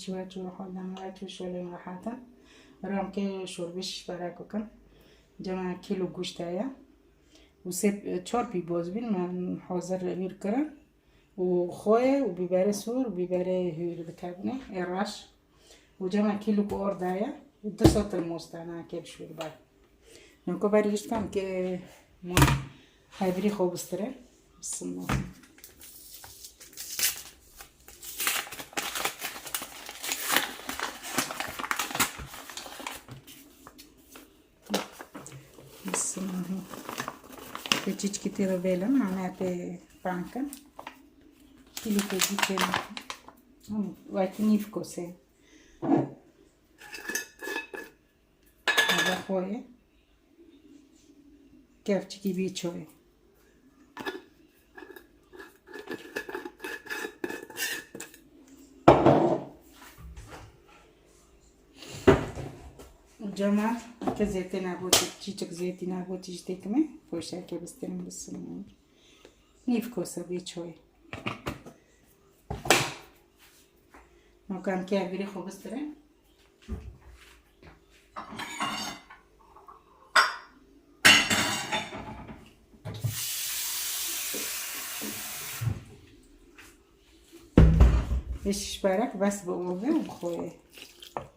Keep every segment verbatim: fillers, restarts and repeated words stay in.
Şiwa çû hol dem ve çû şolên rehat in. Ramkê şorbê şîş berek bikin. Cema kîlo goşt heye. Û sê, çar pî boz bîn, me hazir hûr kirin. Û xoyê û bîberê sor û bîberê hûr dikevnê, ê reş. Û cema kîlo ku orda ye, û du sed tirmos dana kê bi şorbay. Noko berî gişt kam ke ma hevrî xwe bistire. Bismillah. Bismillah. Te çiçkî tê de bêle, me pê pankin. Kîlî tê dî tê. Wekî nîv kosê. Hava xwe ye. Kevçikî bî çoyê. Cema ke zêtê nebûtî, çîçik zêtî nebûtî ji têkimê, poşeke bistênim bisimî. Nîv kosa bî çoyê. Nokan ke birî xwe bistire. Beş şişbarek bes bi û ve û xwe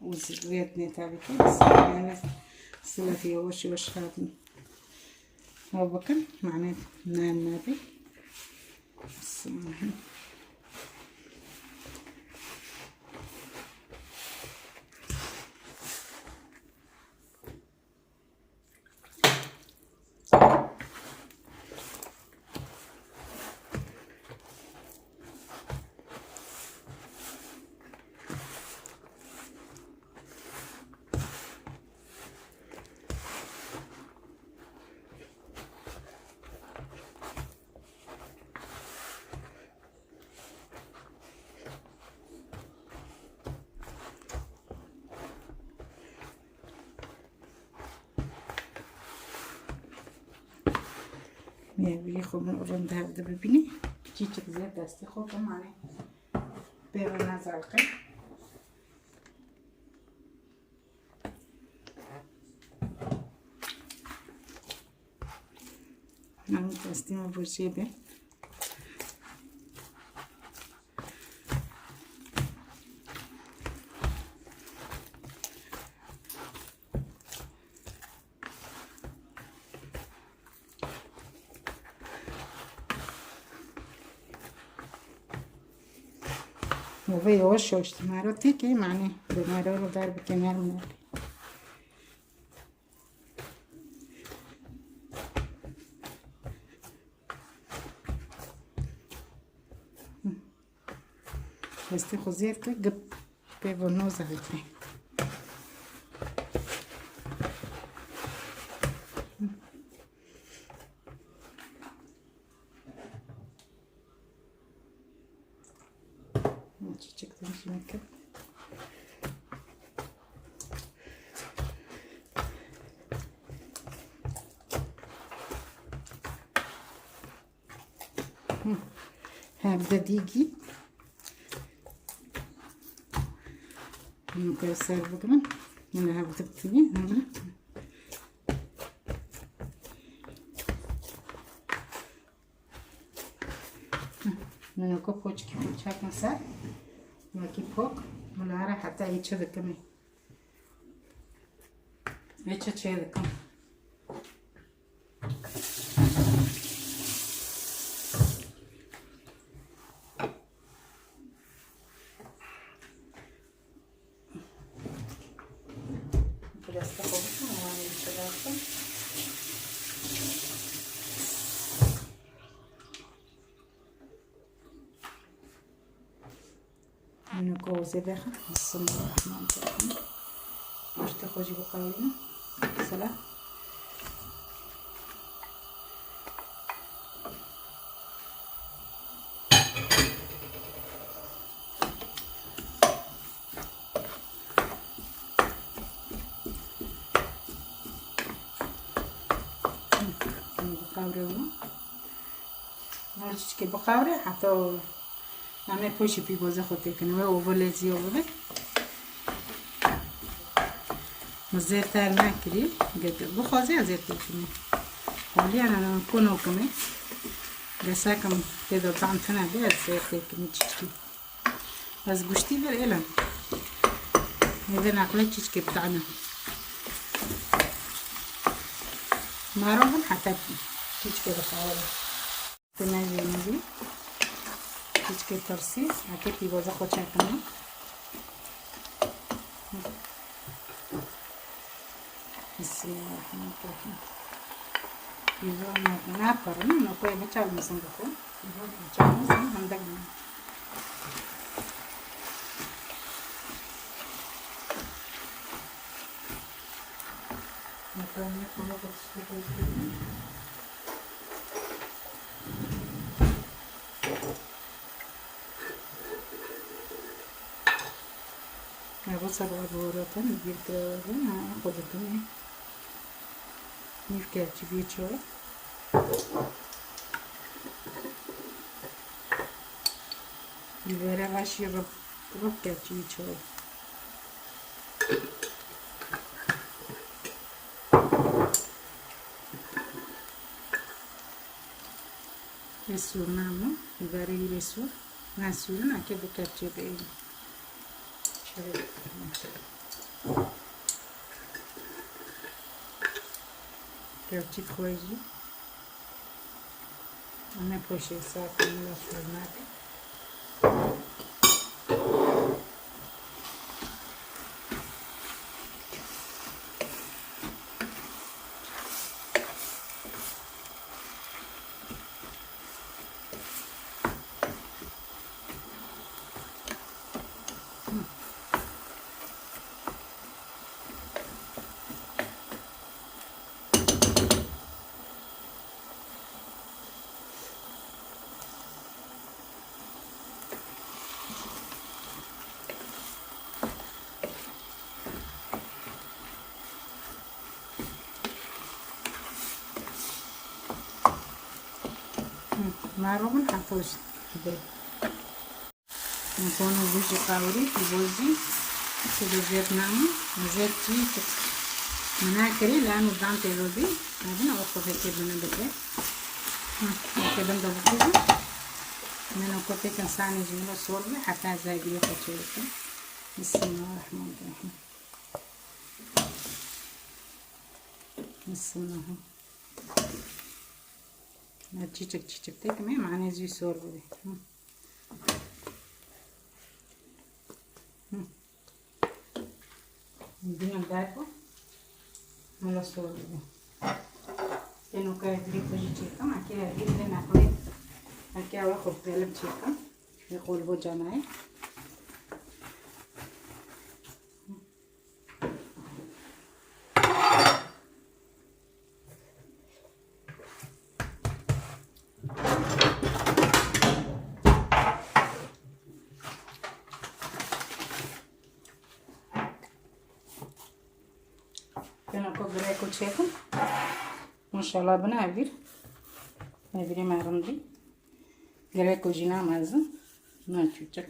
û zêdnê tabii ki. Silafî yavaş yavaş xadin. Ew bikin, mane nan nabê. Bismillah. Mêviyê xwe min rind hev dibibînî. Çîçik zêr destê xwe bimanê. Pê re nezalqe. Em destê me bo jê be. Û vê yavaş yavaş dimara têkê, mane dimara ro derbike nerm nerm. Destê xwe zêr ke gip pê ve noza vekirê. Çiçek demişim ki. Hı. Hem de digi. Bunu göster bakın. Bunu hem de digi. Hı. Nûnoko poçkî poçak masa. Wekî pok. Milara heta ê çi dikim ê. Ê çi çê dikim. Biraz da konuşma, ama ne işe lazım. Bunu kozê bexin. Bismillahirrahmanirrahim. Goştê xwe jî biqewirînim. Mesela. Biqewre û nor çiçikê biqewre, heta Em ê poşî pîvazê xwe têkin. We ovolê zî ovolê. Min zêr ter nekirî. Gete bixwazî ez zêr têkinî. Holiya ne min kono kimê. Gesekim tê de dan tine be ez zêr têkinî çiçkî. Ez guştî vir êlem. Hêvê neqle çiçkê bitane. Mero bin heta çiçkê bixawire. Tine jênî bî. Çiçkê tirsî. Eke pîvaza xwe çekine. Bismillahirrahmanirrahim. Pîvaza ne, ne parın, ne koy biçalmasın bu. Pîvaza biçalmasın, hem de Ev sabah doğradan bir kere ha, koydum. Nîv kelçî vê çawa. Bibere vaşî rok, rok kelçî vê çawa. Ê sûr namo, biberê wî rê sûr. Ne sûrin, eke bi kepçê bêjin. Şöyle. Kepçî xwe jî. Em ê poşê sakin wila sûr nake. Maro min heta jî. Kono vujî qawirî, vojî, tu de zêr name, zêr çi, çi. Min nekirî, lano dan tê vebî, nebin o xwe heke bine bike. Heke bin de bikujim. Min o kotekin sanê jî min sor bi, heta ez hevîrê xwe çêbikim. Bismillahirrahmanirrahim. Bismillah. Çiçik çiçik têkimê, manê zî sor bibê. Hı. Hı. Dîna dako. Hala sor bibê. Eno kaya dirî xwe jî çêkim, eke dirî lê nexlê. Eke ew xwe gelim çêkim. Lê qolbo canayê. Kena ku gireko çêkim. Maşallah bine evîr. Evîrê me rindî. Gireko jî namezin. Na çûçik.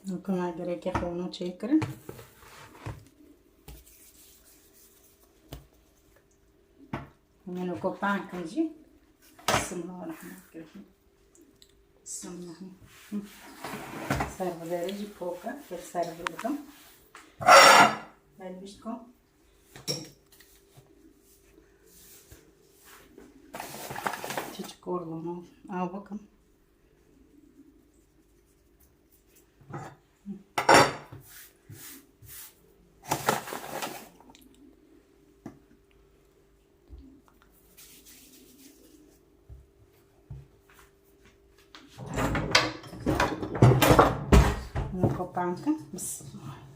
Nokuna gereke xewno çêkirin. Min oko pan kin jî. Bismillahirrahmanirrahim. Bismillah. Servilere jî poka. Pek servil bikim. Belbişt kom. Çiçik orlano. Aw bikim. Niko panka. Bismillah.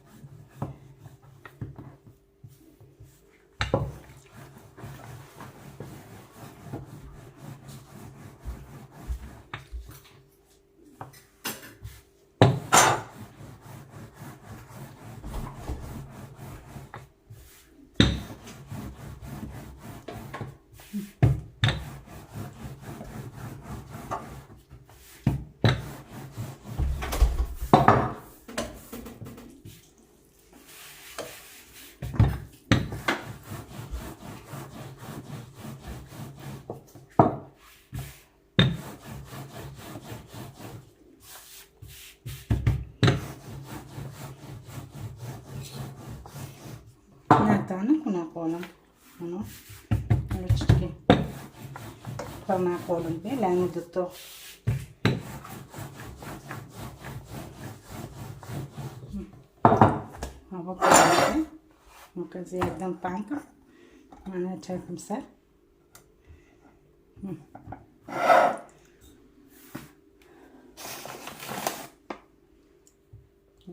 Ne tanik û ne qolin. Hano. Hano çiçkî. Pir ne qolin bê, leno dito. Ha, bak. Bak, ez yekdem panka. Mana çekim ser. Hı.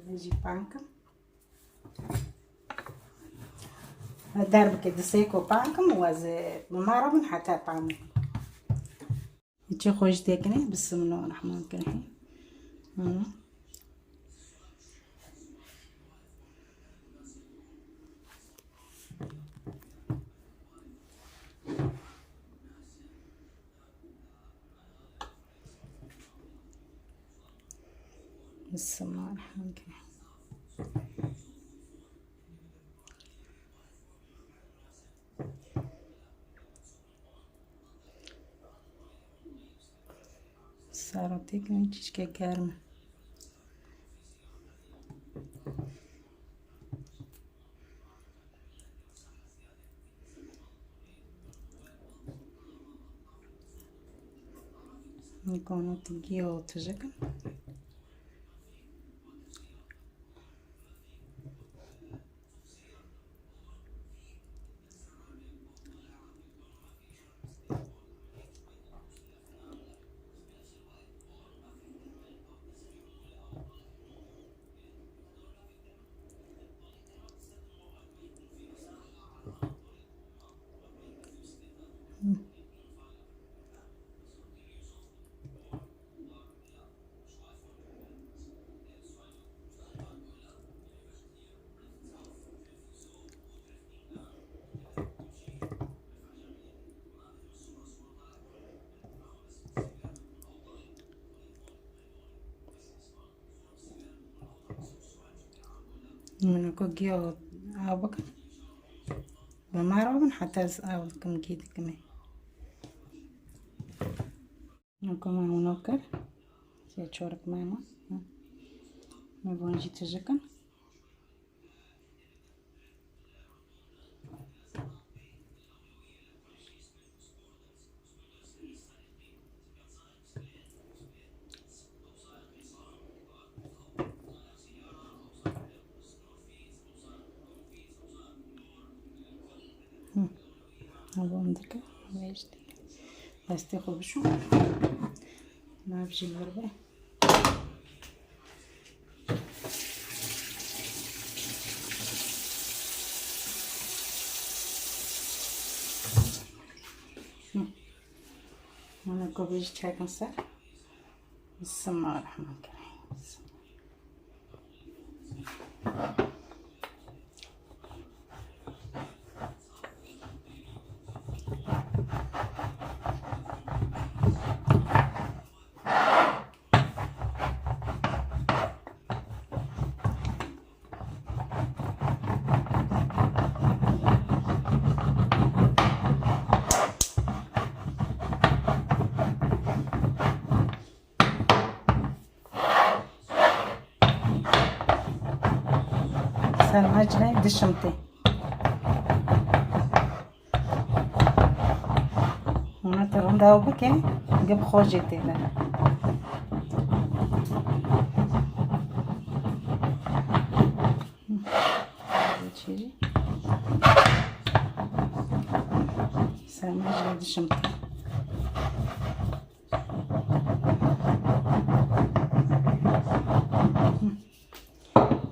Vê jî pankim. Derbikê di sêko pankim û ez ê bi me re bin heta panik. Çi xweş têkine, Bismillahirrahmanirrahim. Hı. Bismillahirrahmanirrahim. Serotêk min çîçke germ e. Nîkona tu giya û tijik in. Min ku giya av bikin. Bi me re bin heta ez av dikim, gî dikim ê. Min ku me hûno kir. Sê çorik me hema. Me van jî tijik in. Hı. Abam dike. Ve işte. Destê xwe bişo. Nav jî ber be. Hı. Mana ku vê jî çekin ser. Bismillahirrahmanirrahim. Sermecê dişim tê. Hûna te rinda ew bike, gib xwe jê tê de. Çêrî. Sermecê dişim tê.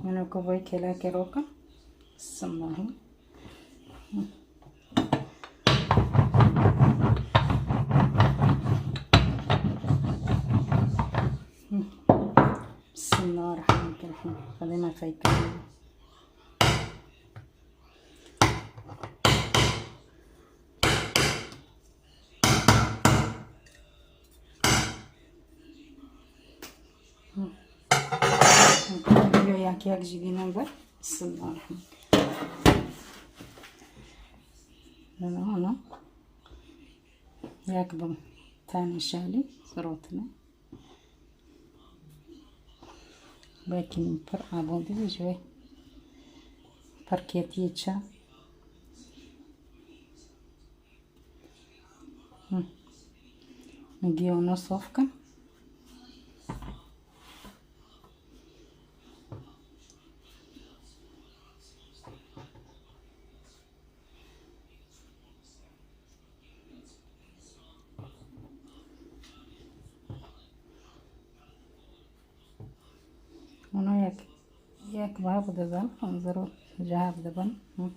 Min ku vay kela keroka. Bismillahî. Bismillahirrahmanirrahim. Xwedê me feyk kir. Yo yak yak jî dînin bir. Bismillahirrahmanirrahim. Ana, ana. Yak bim. Tane şalî, sirotine. Belkî min pir abonde bê ji wê. Pir ketiye ça. Hı. Giyona sof kin. Hûn yek, yek bi hev dibin, hûn zirû ji hev dibin. Hı.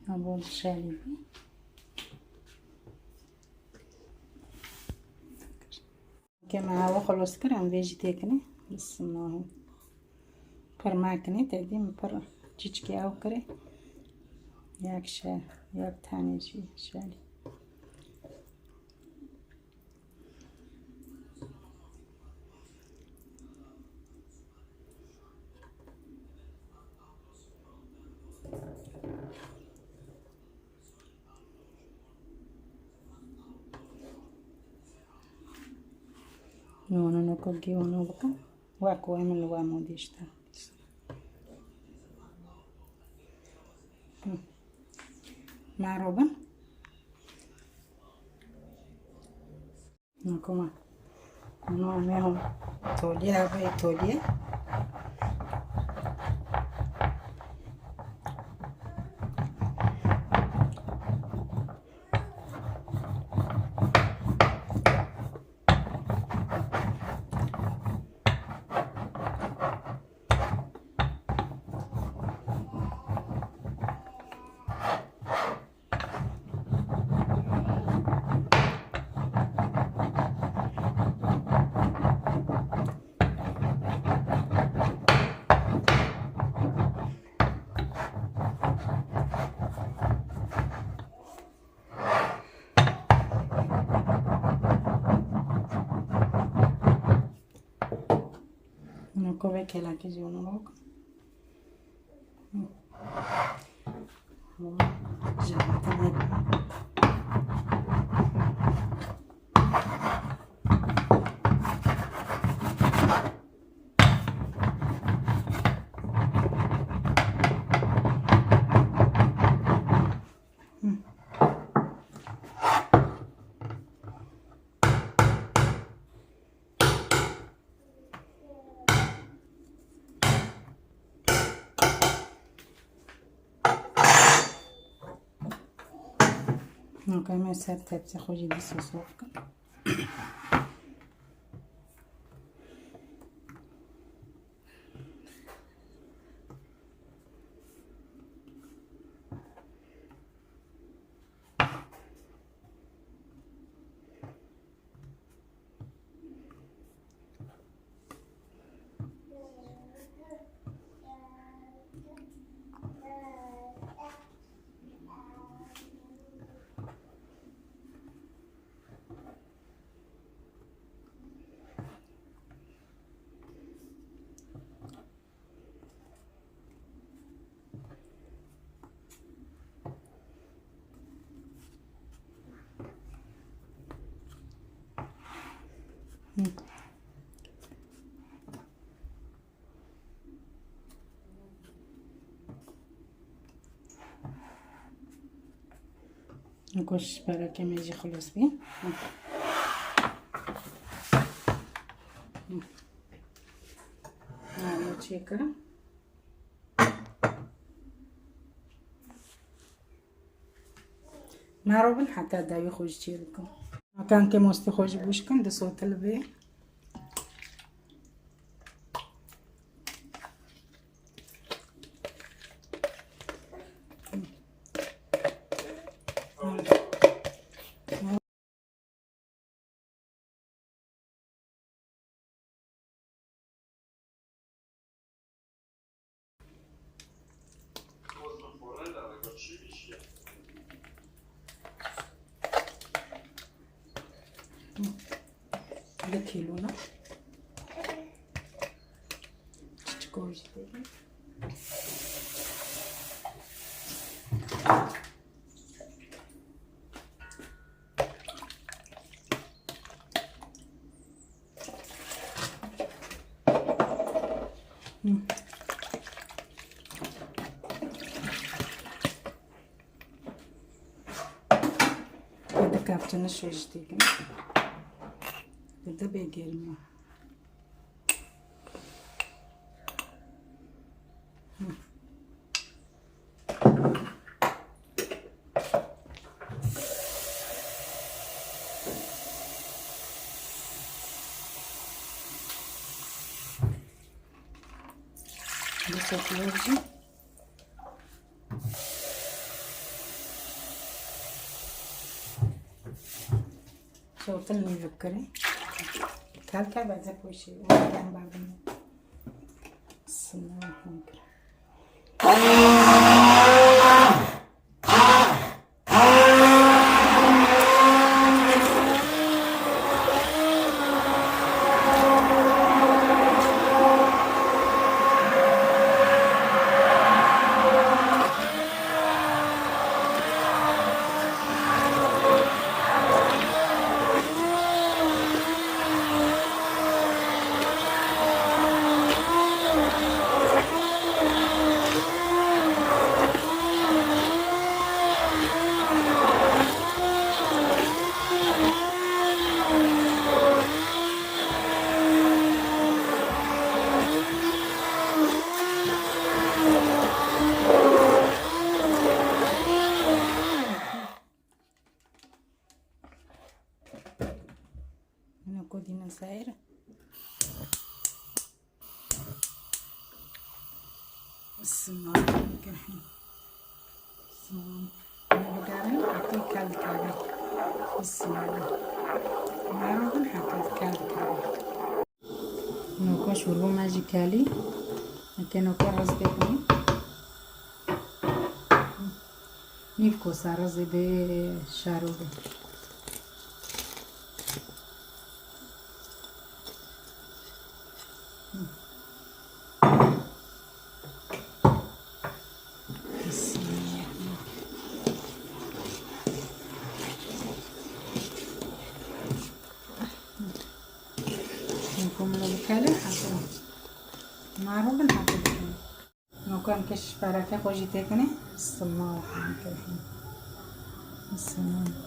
Ha, bol şerî. Ke me awa xelos kir, em vê jî têkinê. Bismillahî. Pir mekinê, te dî min pir çîçikê ew kirê. Yek şer, yek tenê jî şerî. Nû wana nû ku gî wana bikin. Wek wê min li we modî işte. Hı. Merhaba. Nakoma. Ano me hon toliye, abi toliye. Nokove kelakê jî ono bak. Nokê me ser tepsî xwe jî dîsa sof kir. Goş berekê me jî xilas bî. Çêkirin. Merobin heta dawî xwe jî çê bikim. Kankê mostê xwe jî bûş kin, disotil bê. Li kêlûna. Çiçik û jî têkî. Hmm. Hadi kapçını şöyle têkî. Burada begerim. Bu satılır için. Şortun nîvik kirî. Kel kel beze poşê. Ondan bardım. Sınırım kir. Hino ku dînin seyr. Bismillahirrahmanirrahim. Bismillah. Hino bigarin, heta kel dikare. Bismillah. Merobin heta kel dikare. Noko şurbo me jî kelî. Eke noko hez pê kunî. Nîv kosa rizê bê şaro bê. Nîv komlo bikele hate. Maro bin hate bikele. Nokan ke şipereke xwe jî têkinê. Bismillah. Bismillah.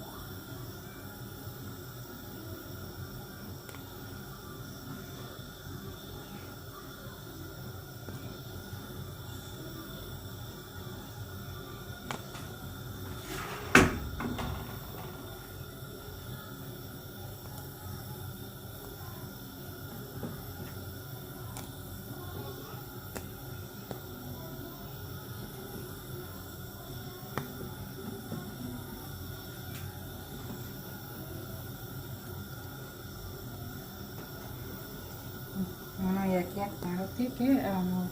Ana yek yek tarifê ke ama.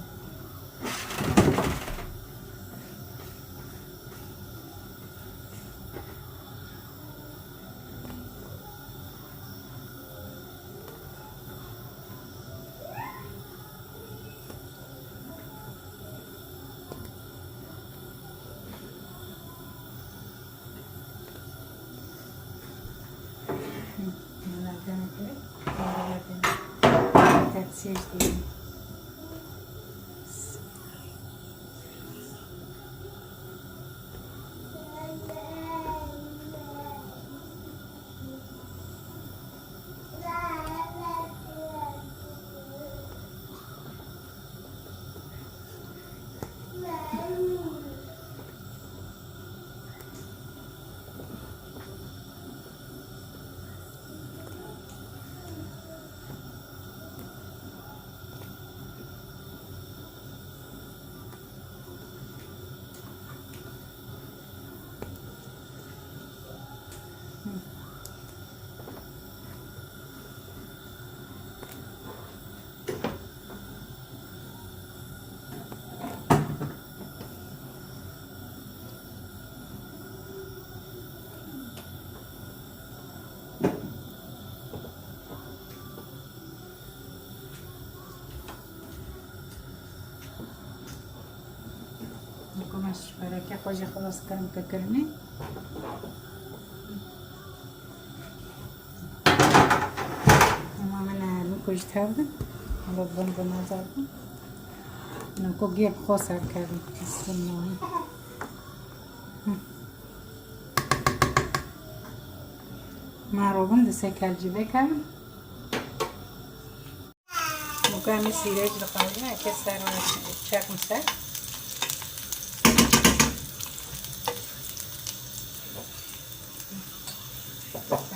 Şûreke xwe jî xilas kirin, kikirinê. Ema min, e, niko ji tev din. Hala bin bin nazar bin. Niko gê bi xwe ser kevin. Bismillah. Hı. Ma robin di sekel civê kevin. Muka em ê sîrê jî dixwazin, eke ser çekim ser.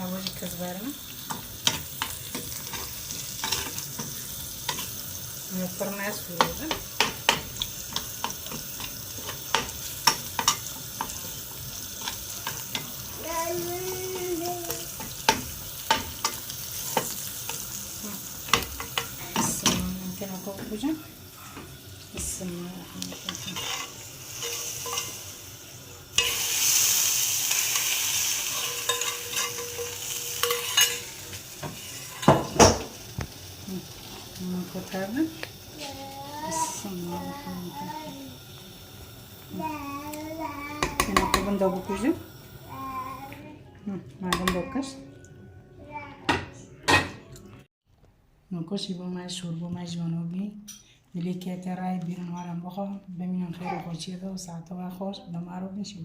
Ew jî kizberin. Ew pir ne sûrû bin. Bismillah, kena xwe bikujin. Bismillah. Bunu kurtardım. Bismillah. Yine kubun da bükücü. Hı, madem dokuz. Nokosî bo me, şûr bo me ji wan bî. Dilê kete ray bîrin waran bixwe. Bimînin xêr û xweşiyê de û saete we xweş. Dema ro bin şî.